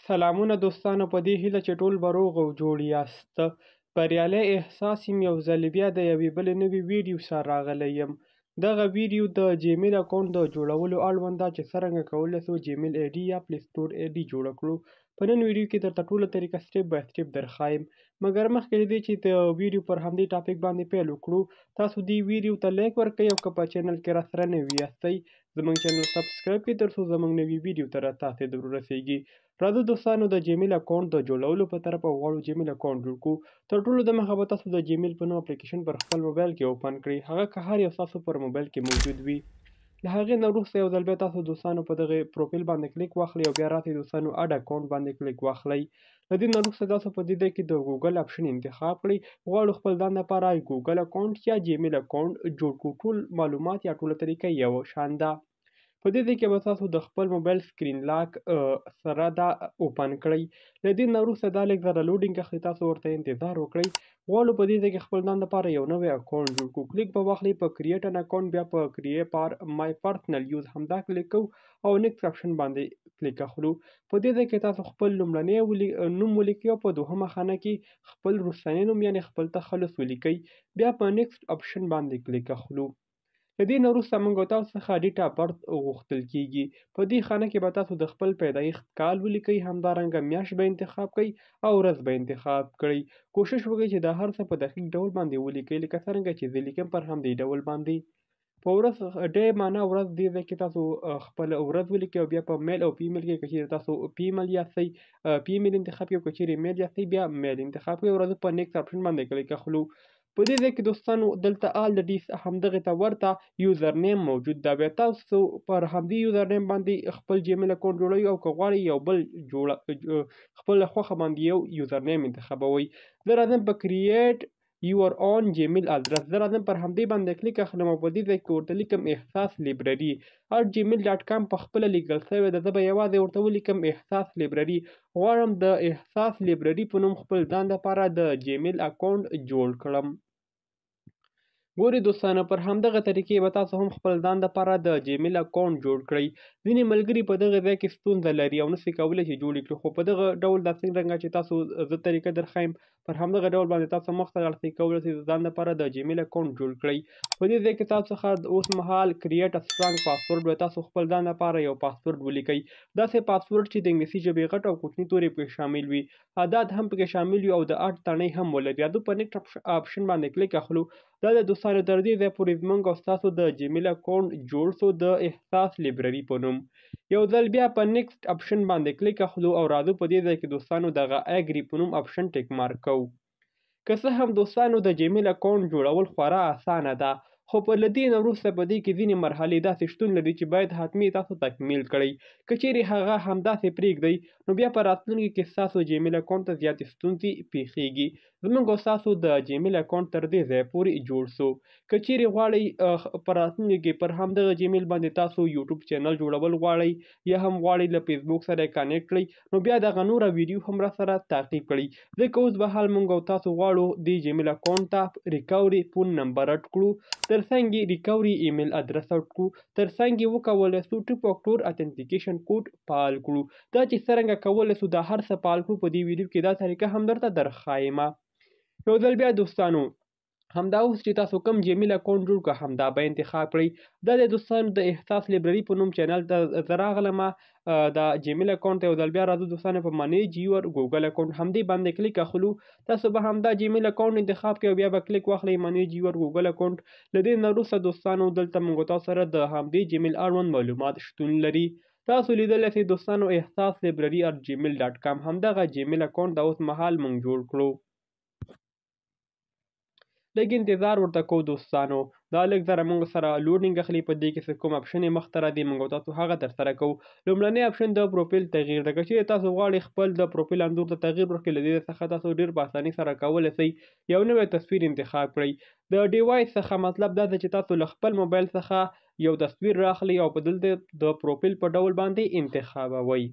سلامونه دوستانو، په دې هیله چې ټول به روغ او جوړ یاست. بریالی احساس یم، یو ځل بیا د یوې بلې نوې ویډیو سره راغلی یم. دغه ویډیو د جیمیل اکاونټ د جوړولو اړوند ده چې څرنګه کولی سو جیمیل ای ډي یا پلی سټور ای ډي جوړه کړو. په نن ویډیو کې درته ټوله طریقه step by step درښایم. مګر مخکې له دې چې د ویډیو پر همدې topic باندې پیل وکړو، تاسو دې ویډیو ته like ورکړئ او که په channel کې راسره نوي یاستئ، زموږ channel subscribe کړئ تر څو زموږ نوي ویډیو ته تاسې در ورسیږي. راځو دوستانو، د جیمیل اکاونټ د جوړولو په طرف او غواړو جیمیل اکاونټ جوړ کړو. تر ټولو د مخه به تاسو د جیمیل په نوم اپلیکیشن پر خپل موبایل کې open کړئ، هغه که هر یو ستاسو پر موبایل کې موجود وي. له هغې نه وروسته یو ځل بیا تاسو دوستانو په دغه پروفیل باندې کلیک واخلئ او بیا راسئ دوستانو add account باندې کلیک واخلئ. له دې نه وروسته تاسو په دې ځای کې د ګوګل option انتخاب کړئ. غواړو خپل ځان لپاره ګوګل اکاونټ یا جیمیل اکاونټ جوړ کړو. ټول معلومات یا ټوله طریقه یو شان ده. په دې ځای کې به تاسو د خپل موبایل screen lock سره دا open کړئ. له دې نه وروسته دا لږ ذره loading اخلي، تاسو ورته انتظار وکړئ. غواړو په دې ځای کې خپل ځان لپاره یو نوی اکاونټ جوړ کړو. کلیک به واخلئ په create an account، بیا په create for my personal use همدا کلیک کوو او next option باندې کلیک اخلو. په دې ځای کې تاسو خپل لومړنی نوم ولیکئ او په دوهمه خانه کې خپل وروستنی نوم یعنې خپل تخلص ولیکئ. بیا په next option باندې کلیک اخلو. له دې نه وروسته موږ تاسو څخه date of birth غوښتل کیږي. په دې خانه کې به تاسو د خپل پیدایښت کال ولیکئ، همدارنګه میاشت به انتخاب کړئ او ورځ به انتخاب کړئ. کوشش وکړئ چې دا هر څه په دقیق ډول باندې ولیکئ، لکه څرنګه چې زه لیکم پر همدې ډول باندې. په ورځ day معنا ورځ، دې ځای کې تاسو خپل ورځ ولیکئ او بیا په male او female کې که چیرې تاسو female یاستئ female انتخاب کړئ، که چیرې male یاستئ بیا male انتخاب کړئ. ورځ په next option باندې کلیک اخلو. په دې ځای کې دوستانو دلته already همدغې ته ورته username موجود ده. بیا تاسو پر همدې username باندې خپل جیمیل اکاونټ جوړوئ او که غواړئ یو بل جوړه خپل خوښه باندې یو username انتخابوئ. زه راځم په create your own Gmail address، زه راځم پر همدې باندې کلیک اخلم او په دې ځای کې ورته لیکم احساس library @gmail.com په خپله لیکل سوې ده. زه به یوازې ورته ولیکم احساس library. غواړم د احساس library په نوم خپل ځان دپاره د جیمیل اکاونټ جوړ کړم. ګورئ دوستانو، پر همدغه طریقې به تاسو هم خپل ځان دپاره د جیمیل اکاونټ جوړ کړئ. ځینې ملګري په دغه ځای کې ستونزه لري او نسي کولی چې جوړ یې کړي، خو په دغه ډول دا څنګه چې تاسو زه طریقه درښایم پر همدغه ډول باندې تاسو مخته لاړ شئ، کولی شئ ځان دپاره د جیمیل اکاونټ جوړ کړئ. په دې ځای کې تاسو څخه اوس مهال create a strong password به تاسو خپل ځان دپاره یو پاسورډ ولیکئ، داسې پاسورډ چې د انګلیسي ژبې غټ او کوچني توري پکې شامل وي، اعداد هم پکې شامل وي او د at تڼۍ هم ولري. راځو په next option باندې کلیک اخلو. دا د دوستانو تر دې ځای پورې زموږ او ستاسو د جیمیل اکاونټ جوړ سو د احساس library په نوم. یو ځل بیا په next option باندې کلیک اخلو او راځو په دې ځای کې دوستانو دغه agree په نوم option tick mark کوو. که څه هم دوستانو د جیمیل اکاونټ جوړول خورا اسانه ده، خو په له دې نه وروسته په دې کې ځینې مرحلې داسې شتون لري چې باید حتمي تاسو تکمیل کړئ. که چیرې هغه همداسې پرېږدئ نو بیا په راتلونکي کې ستاسو جیمیل اکاونټ ته زیاتې ستونزې پېښېږي. زموږ او ستاسو د جیمیل اکاونټ تر دې ځایه پورې جوړ سو. که چیرې غواړئ په راتلونکي کې پر همدغه جیمیل باندې تاسو یوټیوب channel جوړول غواړئ یا هم غواړئ له فیسبوک سره یې connect کړئ، نو بیا دغه نوره ویډیو هم راسره تعقیب کړئ. ځکه اوس به حال موږ او تاسو غواړو دې جیمیل اکاونټ ته recovery phone number add کړو، تر څنګ یې recovery email address add کړو، تر څنګ یې وکولی سو two factor authentication code فعال کړو. دا چې څرنګه کولی سو دا هر څه فعال کړو په دې ویډیو کې دا طریقه هم درته درښایم. یو ځل بیا دوستانو همدا اوس چې تاسو کوم جیمیل اکاونټ جوړ کړ همدا به انتخاب کړئ. دا د دوستانو د احساس library په نوم channel ته زه راغلم، دا جیمیل اکاونټ ته یو ځل بیا راځو دوستانو په manage your Google account همدې باندې کلیک اخلو. تاسو به همدا جیمیل اکاونټ انتخاب کړئ او بیا به کلیک واخلئ manage your Google account. له دې نه وروسته دوستانو دلته موږ تاسو سره د همدې جیمیل اړوند معلومات شتون لري. تاسو لیدلی شئ دوستانو احساس library @gmail.com همدغه جیمیل اکاونټ دا اوس مهال موږ جوړ کړو. لږ انتظار ورته کوو دوستانو، دا لږ ذره موږ سره loading اخلي. په دې کې څه کوم option یې مخته راځي موږ تاسو هغه ترسره کوو. لومړنی option د پروفیل تغییر ده. که چیرې تاسو غواړئ خپل د پروفیل انځور ته تغییر ورکړئ، له دې څخه تاسو ډېر په اسانۍ سره کولی شئ یو نوی تصویر انتخاب کړئ. د device څخه مطلب دا ده چې تاسو له خپل موبایل څخه یو تصویر راخلئ او په دلته د پروفیل په ډول باندې انتخابوئ.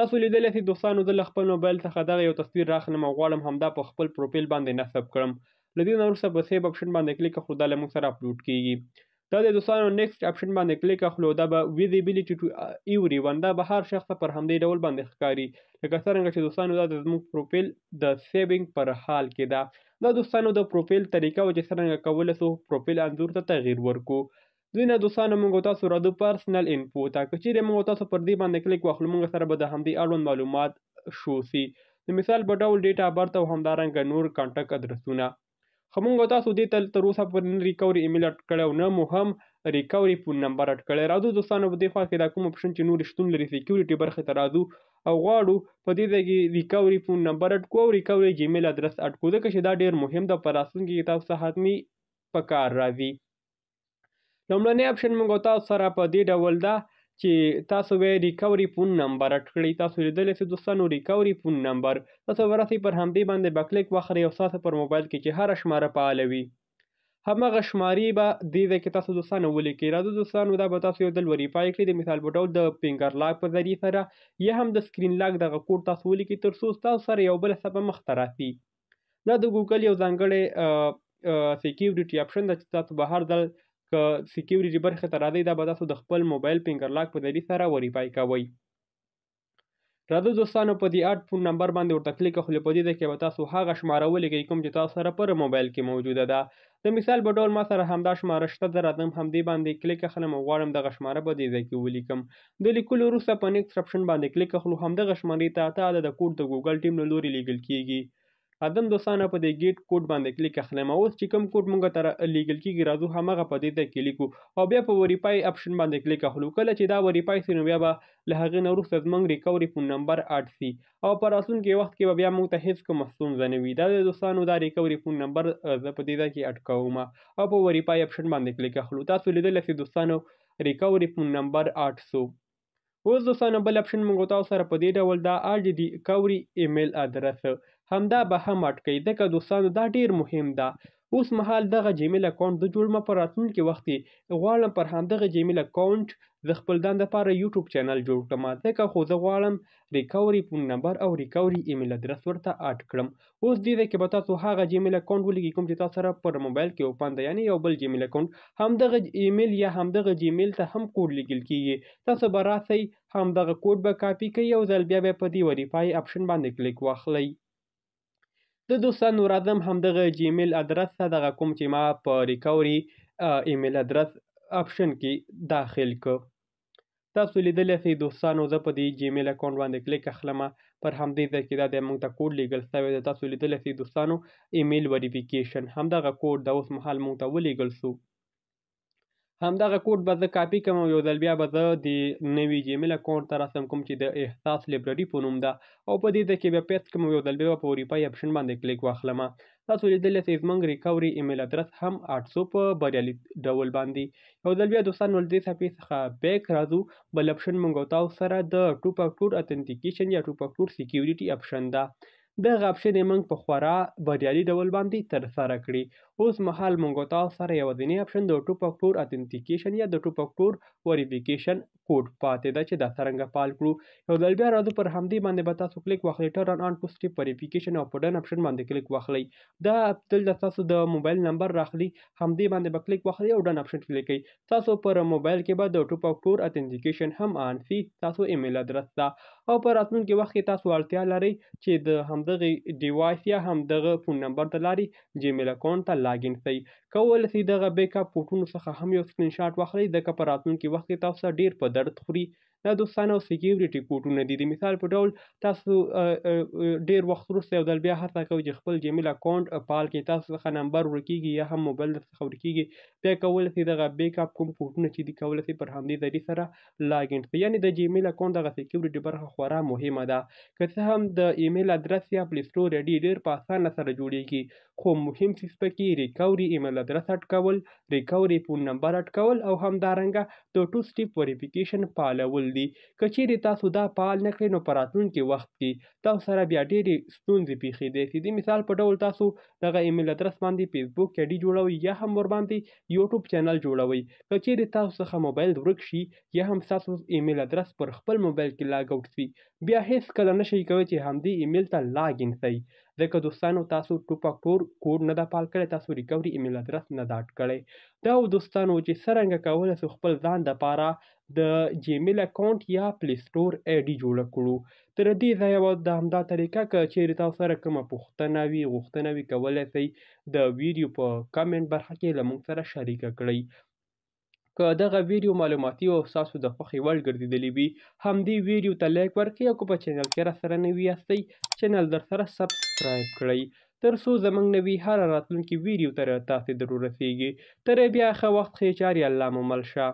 تاسو لیدلی شئ دوستانو زه له خپل موبایل څخه دغه یو تصویر راخلم او غواړم همدا په خپل پروفیل باندې نصب کړم. له دې نه وروسته په save option باندې کلیک کړو، دا له موږ سره اپلوډ کیږي. دا د دوستانو next option باندې کلیک اخلو، دا به visibility to everyone، دا به هر شخص پر همدې ډول باندې ښکاري، لکه څرنګه چې دوستانو دا د زموږ پروفیل د saving پر حال کې ده. دا دوستانو د پروفیل طریقه و چې څرنګه کولی سو پروفیل انځور ته تغییر ورکو. دوی نه دوستانو موږ تاسو راځو personal info ته. که چیرې موږ تاسو پر دې باندې کلیک واخلو، موږ سره به د همدې اړوند معلومات شو سي، د مثال په ډول date of birth او همدارنګه نور contact ادرسونه. خو موږ تاسو دې ته تر اوسه پورې نه recovery email add کړی او نه مو هم recovery phone number add کړی. راځو دوستانو په دې خوا کې دا کوم option چې نور شتون لري security برخې ته راځو او غواړو په دې ځای کې recovery phone number add کړو او recovery Gmail address add کړو، ځکه چې دا ډېر مهم ده، په راتلونکي کې تاسو ته حتمي په کار راځي. لومړنی option موږ تاسو سره په دې ډول ده چې تاسو به recovery phone number add کړئ. تاسو لیدلی سئ دوستانو recovery phone number، تاسو به راسئ پر همدې باندې به کلیک واخلئ او ستاسو پر موبایل کې چې هره شماره فعاله وي هماغه شمارې به دې ځای کې تاسو دوستانو ولیکئ. راځو دوستانو دا به تاسو یو ځل verify کړئ، د مثال په ډول د finger lock په ذریعې سره یا هم د screen lock دغه کوډ تاسو ولیکئ تر څو ستاسو سره یو بله صفحه مخته راسي. دا د ګوګل یو ځانګړی security option ده چې تاسو به هر ځل که security برخې ته راځئ دا به تاسو د خپل موبایل finger lock په ذریعې سره verify کوئ. راځو دوستانو په دې add phone number باندې ورته کلیک اخلو. په دې ځای کې به تاسو هغه شماره ولیکئ کوم چې تاسو سره پر موبایل کې موجوده ده. د مثال په ډول ما سره همدا شماره شته، زه راځم همدې باندې کلیک اخلم او غواړم دغه شماره په دې ځای کې ولیکم. د لیکلو وروسته په next option باندې کلیک اخلو، همدغه شمارې ته اته عدده کوډ د ګوګل ټیم له لوري لیږل کیږي. راځم دوستانو په دې get code باندې کلیک اخلم او اوس چې کوم کوډ موږ ته لیږل کیږي راځو هماغه په دې ځای کې لیکو او بیا په verify option باندې کلیک اخلو. کله چې دا verify سي نو بیا به له هغې نه وروسته زموږ recovery phone number add سي او په راتلونکي وخت کې به بیا موږ ته هیڅ کومه ستونزه نه وي. دا دی دوستانو دا recovery phone number زه په دې ځای کې add کوم او په verify option باندې کلیک اخلو. تاسو لیدلی سئ دوستانو recovery phone number add سو. اوس دوستانو بل option موږ تاسو سره په دې ډول دا add recovery email address همدا به هم add کړئ، ځکه دوستانو دا ډیر مهم ده. اوس مهال دغه Gmail account زه جوړوم، په راتلونکي وخت کې غواړم پر همدغه Gmail account زه خپل ځان دپاره یوټیوب channel جوړ کړم، ځکه خو زه غواړم recovery phone number او recovery email address ورته add کړم. اوس دې ځای کې به تاسو هغه Gmail account ولیکئ کوم چې تاسو سره پر موبایل کې open ده، یعنې یو بل Gmail account. همدغه ایمیل یا همدغه Gmail ته هم کوډ لیږل کیږي. تاسو به راسئ همدغه کوډ به کاپي کړئ یو ځل بیا به په دې verify option باندې کلیک واخلئ. د دوستانو راځم همدغه Gmail address ته، دغه کوم چې ما په recovery email address option کې داخل که. تاسو لیدلی سئ دوستانو زه په دې Gmail account باندې کلیک اخلم، پر همدې ځای کې دا دی موږ ته کوډ لیږل سوی دی. تاسو لیدلی سئ دوستانو email verification همدغه کوډ دا اوس مهال موږ ته ولیږل سو. همدغه کوډ به زه کاپي کړم او یو ځل بیا به زه د نوي Gmail account ته راسم کوم چې د احساس library په نوم ده او په دې ځای کې بیا paste کړم او یو ځل بیا به په verify option باندې کلیک واخلم. تاسو لیدلی سئ زموږ recovery email address هم add سو په بریالي ډول باندې. یو ځل بیا دوستانو له دې صفحې څخه back راځو. بل option موږ او تاسو سره د two factor authentication یا two factor security option ده. دغه option یې موږ په خورا بریالي ډول باندې ترسره کړي. اوس مهال موږ او تاسو سره یوازینی option د two factor authentication یا د two factor verification code پاتې ده چې دا څرنګه فعال کړو. یو ځل بیا راځو پر همدې باندې به تاسو کلیک واخلئ، turn on two step verification او په done option باندې کلیک واخلئ. دا دلته تاسو د موبایل نمبر راخلي، همدې باندې به کلیک واخلئ او done option کلیک کړئ. تاسو پر موبایل کې به د two factor authentication هم on سي تاسو email address ته، او په راتلونکي وخت کې تاسو اړتیا لرئ چې د همدغې device یا همدغه phone number د لارې Gmail account ته login سئ. کولی سئ دغه backup کوډونو څخه هم یو سکرین شاټ واخلئ، ځکه په راتلونکي وخت کې تاسو ته ډېر په درد خوري. دا دوستانو security کوډونه دي. د مثال په ډول تاسو ډېر وخت وروسته یو ځل بیا هڅه کوئ چې خپل Gmail account فعال کړئ، تاسو څخه نمبر ورکیږي یا هم موبایل در څخه ورکیږي، بیا کولی سئ دغه backup کوم کوډونه چې دي کولی سئ پر همدې ذریعې سره login سئ. یعنې د Gmail account دغه security برخه خورا مهمه ده. که څه هم د email address یا Play Store ID ډېر په اسانه سره جوړیږي، خو مهم څیز پکې recovery email address add کول، recovery phone number add کول او همدارنګه د two step verification فعالول دي. که چیرې تاسو دا فعال نه کړئ نو په راتلونکي وخت کې تاسو سره بیا ډېرې ستونزې پېښېدای سي. د مثال په ډول تاسو دغه email address باندې فیسبوک ID جوړوئ یا هم ورباندې یوټیوب channel جوړوئ، که چیرې تاسو څخه موبایل ورک شي یا هم ستاسو email address پر خپل موبایل کې log out سي، بیا هیڅکله نشئ کولی چې همدې ایمیل ته login سئ. ځکه دوستانو تاسو ټو فاکټور کوډ نه ده فعال کړی، تاسو ریکوري ایمیل ادرس نه ده اډ کړی. دا و دوستانو چې څرنګه کولی سو خپل ځان دپاره د جیمیل اکاونټ یا پلی سټور ای ډي جوړه کړو. تر دې ځایه وه د همدا طریقه. که چیرې تاسو سره کومه پوښتنه وي، غوښتنه وي، کولی سئ د ویډیو په کمنټ برخه کې له موږ سره شریکه کړئ. که دغه ویډیو معلوماتي او ستاسو د خوښې وړ ګرځېدلې وي، همدې ویډیو ته لایک ورکړئ او که په چینل کې راسره نوي یاستئ، چینل درسره سبسکرایب کړئ تر څو زموږ نوي هره راتلونکې ویډیو تر تاسې در ورسیږي. تر بیا ښه وخت، ښې چارې، الله مو مل شه.